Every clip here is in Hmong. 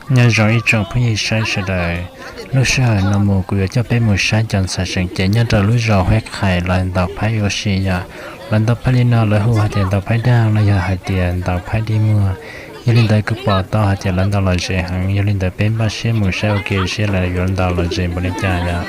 Nyob zoo ib tsoom phooj ywg saib sawv daws, lub sij hawm no mus kuv yuav coj peb mus saib cov ntxhais tseem cev nyob rau lub zos Huab Qhais lawv ntaus phab ua si yom. Lawv ntaus phab li no lawv hu hais tias ntaus phab dag los yog hais tias ntaus phab dig muag. Yog li ntawd kuv pom tau hais tias lawv ntaus lom zem heev, yog li ntawd peb npaj siab mus saib ua ke seb lawv yuav ntaus lom zem npaum li cas yom.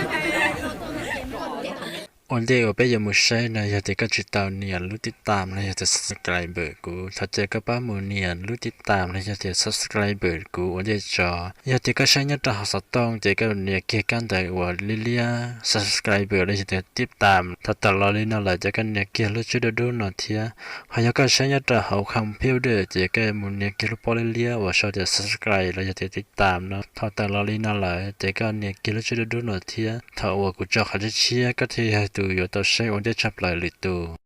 Ua ntej uas peb yuav mus saib no, yog tias koj tsis tau nias lub tib tam los yog tias subscribe kuv, thov caw koj pab mus nias lub tib tam los yog tias subscribe kuv ua ntej tso. Yog tias koj saib nyob rau hauv xov tooj ces koj nias kiag kab ntawv uas liab liab subscribe los yog tias tib tam. Thaum tawm los li no lawm ces koj nias kiag lub tswb dub dub no thiab. Ho yog koj saib nyob rau hauv computer ces koj mus nias kiag lub pob liab liab uas sau tias subscribe los yog tias tib tam no. Thaum tawm los li no lawm ces koj nias kiag lub tswb dub dub no thiab. Thaum uas kuv tso qhov tshiab tshiab koj thiaj yog tus yuav tau saib ua ntej tshaj plaws lwm tus.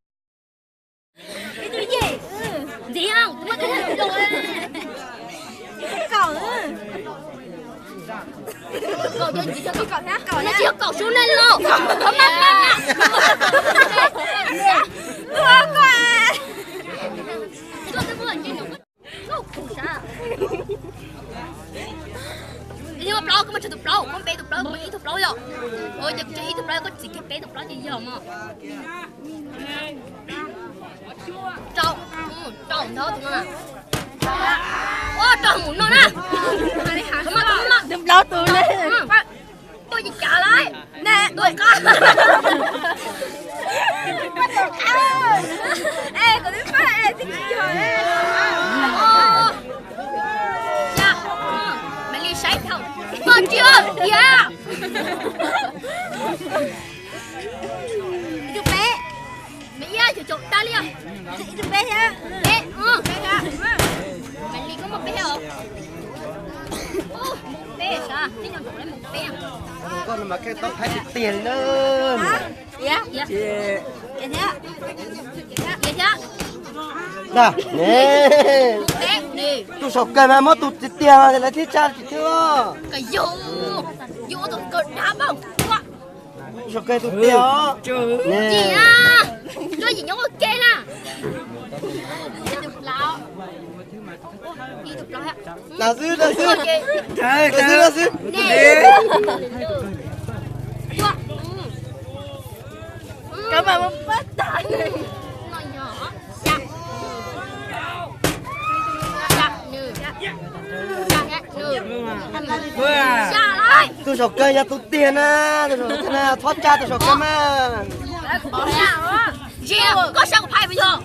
Ib tug plaub, koj muaj tsawg tus plaub, koj npe tus plaub, kuv ib tug plaub yom. Ces kuv ib tug plaub, koj txiv kiag peb tus plaub ces yog mog. Rau, rau ntawd tus no na. Ua rau mus no na. Tus plaub tus ne. Tuaj ces cav lawm. Tuaj qab. Es kuv twb pab es twb tsis yog. Maiv Lis saib thaum koj tsis ua tiag. Ib tug peb. Maiv Lis caum caum tag li os. Ib tug peb thiab. Peb, peb thiab. Maiv Lis koj muaj peb thiab os. Peb sav, tib nyuag thaum lawv mus peb. Koj no mas kheej tau thaib tiag tiag li na. Thiab, thiab. Thiab, thiab. Tus saum kawg mas muab tus tiag tiag lawv thiaj tsa tsis thwb. Koj yog, yog tus kawg dab npaum. Tus saum kawg tus tiag os. Yim na, koj yim nyob ua ke na. Tus plaub. Tus plaub. Tus xwb, tus xwb. Tus xwb, tus xwb. Koj mas muaj pab tag. Tus saum kawg yog tus tiag na, tus saum kawg na, txhob tsa tus saum kawg mas. Koj saib kuv phaib puas yog?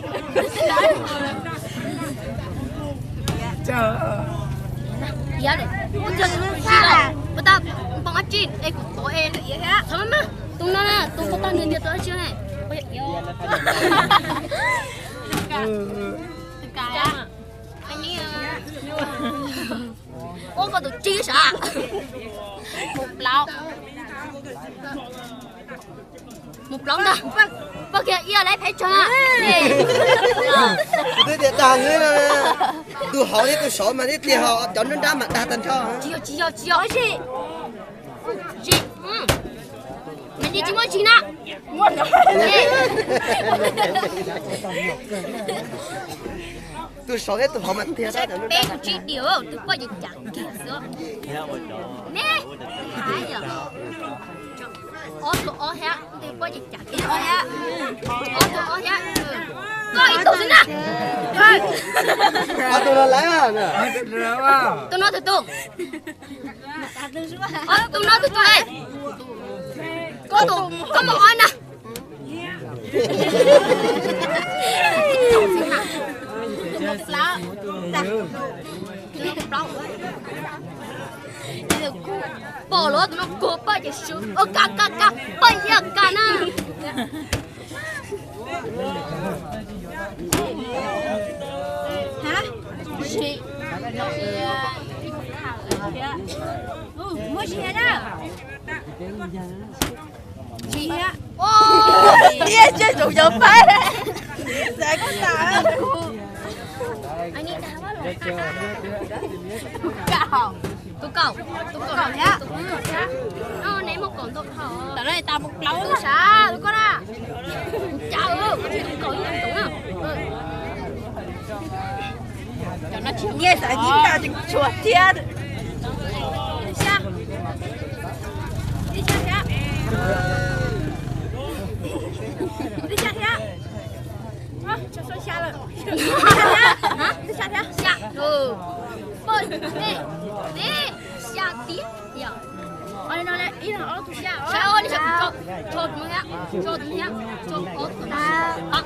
Tus no na, tus ko tag nws ntiag tus dab tsi ne. Ua koj tus tsib sav. Mus plaub. Mus plaub ntag. Pog kiag ib leeg peb tsawg na. Kuv twb tias dag nws, tus hauv thiab tus saud mas thiaj tiag, ho cov nruab nrab mas dag tag nrho. Tsis yog, tsis yog, tsis yog. Tsis, Maiv Lis tsis muaj tsis na. Tus saud thiab tus hauv mas tiag. Peb tus tsib dim, tus poj ces cas kiag xwb. Ne, ob tug ob thiab, tus poj ces cas kiag ob thiab. Ob tug ob thiab. Koj ib tug xwb na. Tus no lawm. Tus no tus tus. Tus no tus tus. Koj tus, koj mus ob na. Pom los tus no kuag poj ces sub, ka ka ka, poj yog ka na. Muaj tsis na. Tiag, tsej tsoom cov pab. Xav koj tas. Tus kaum, tus kaum thiab. Neb muaj kaum ntau dhau. Tam no tas mus plaub tus sav tus koj na. Cas tus kaum ib tus na. Cov no tsis nyiaj xav yib tas tseem tshuav thiab. Twb xya thiab. Ua, tshuav xya lawm. Twb xya thiab. Xya. Poj, nej, nej, xya tiag. Yog. Ib no, ib no ob tug xya. Saib, ib no, tso tus no thiab, tso tus no thiab, tso ob tus no. Ob,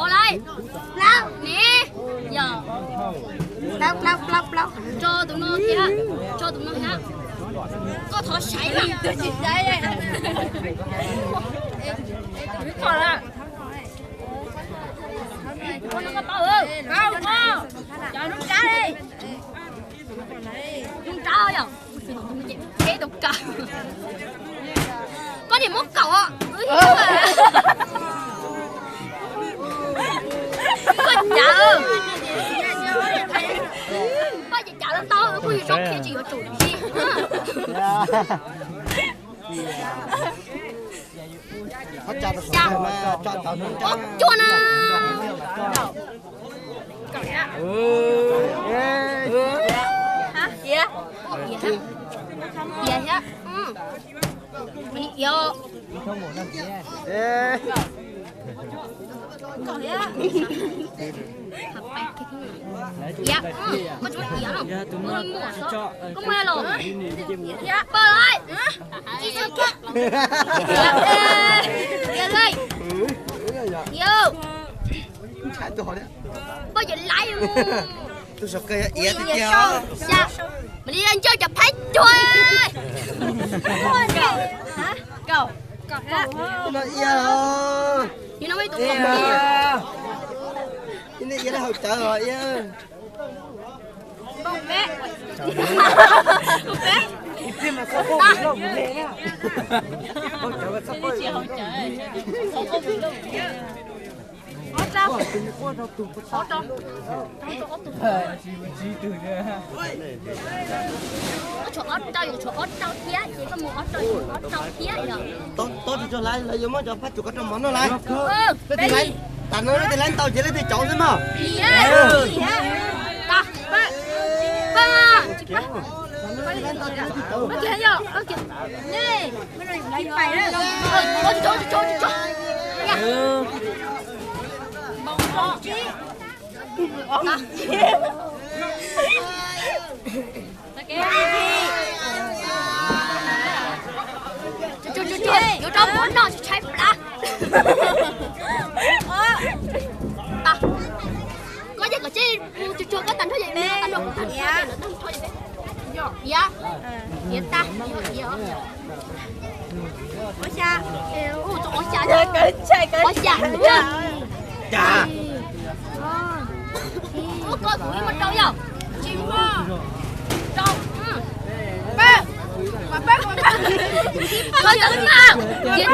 ob lauj. Ne, yog. Tso tus no thiab, tso tus no thiab. Koj thov saib na. Tsis saib. Ua no koj paub, paub, paub. Cov noob rab li. Noob rab yom. Peb tau kaum. Koj niam muab kaum os. Koj cav, koj cav los tau, kuj yog tsob qhia tsis yuav tsum tsis. Ob cuaj na. Iab, iab thiab. Iab. Iab, koj tsis muaj iab no. Koj muaj los. Iab, pawg lawm. Iab, iab, iab. Poj yawg laib mus. Tus saum kawg yog iab tiag tiag. Mas li ntsawj cov phaib cuag. Kaum. Kaum. No iab os. Iab, iab lawv haus cawv os iab. Tshuav ob rau, yuav tshuav ob rau thiab, ces koj mus ob rau, yuav ob rau thiab yom. Tob tsis tsuag lawm, lawv yuav muab cov phab tsuas koj rau mov noj lawm. Leej twg laiv, tam no leej twg laiv ntau ces leej twg caum xwb mog. Yuav rau mov noj tshaib plab. Koj ces kom tseb tsuag tsuag koj tag nrho ces, tag nrho ces, iab, iab tag, iab. Ob xya, ob xya, ob xya. Ua koj kuv ib muaj rau yom? Tsis muaj. Rau. Peb, peb, peb. Koj tau na. Diez.